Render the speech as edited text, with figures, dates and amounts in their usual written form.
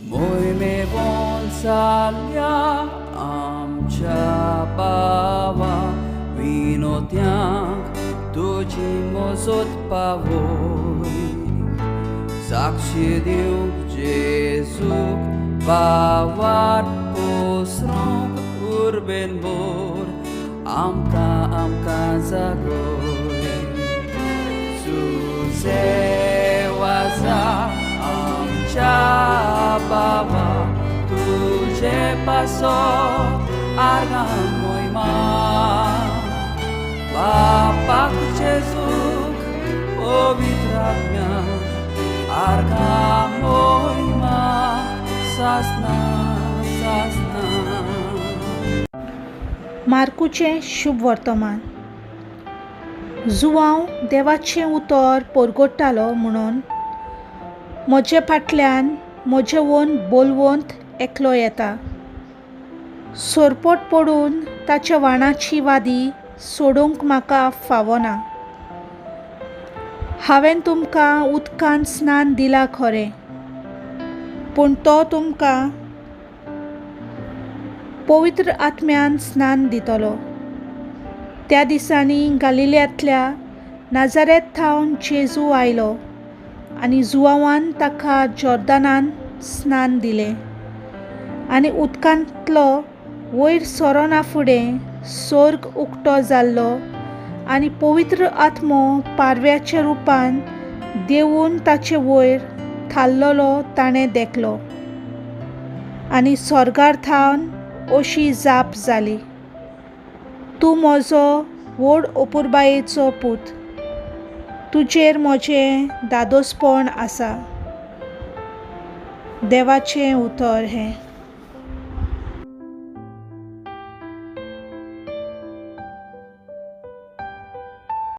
मोहिमेवन जाल्या आमच्या बाबा विनोत्यांक तुजी मजत पावय साक्षी दिवंक जेजूक बावाट पोसरूंक उर्बेन भर आमकां आमकां जागय तुजे वाजा आमच्या बाबा तुजे पासत आर्गां मोहिमा बापाक जेजूक पवित्र आत्म्याक आर्गां मोहिमा सासना सासना. मार्कूचें शुभ वर्तमान. जुवांव देवाचें उतर परगट्टालो म्हणून म्हजे फाटल्यान म्हजे वोन बोलवंत एकलो येता. सोरपोट पडून ताच्या वाणाची वादी सोडूंक म्हाका फावना. हांवें तुमकां उदकान स्नान दिलां खरें, पूण तो तुमकां पवित्र आत्म्यान स्नान दितलो. त्या दिसांनी गालिल्यांतल्या नाजारेत थावन जेजू आयलो आनी जुवांवान ताका जॉर्दानान स्नान दिलें. आनी उदकांतलो वयर सरोना फुडें सोर्ग उक्तो जाल्लो आनी पवित्र आत्मो पारव्याच्या रुपान देंवून ताचे वयर थारलेलो ताणें देखलो. आनी सोर्गार थावन अशी जाप जाली, तूं म्हजो व्हड अपुरबायेचो पूत, तुजेर म्हजें दादोसपण आसा. देवाचें उतर हें.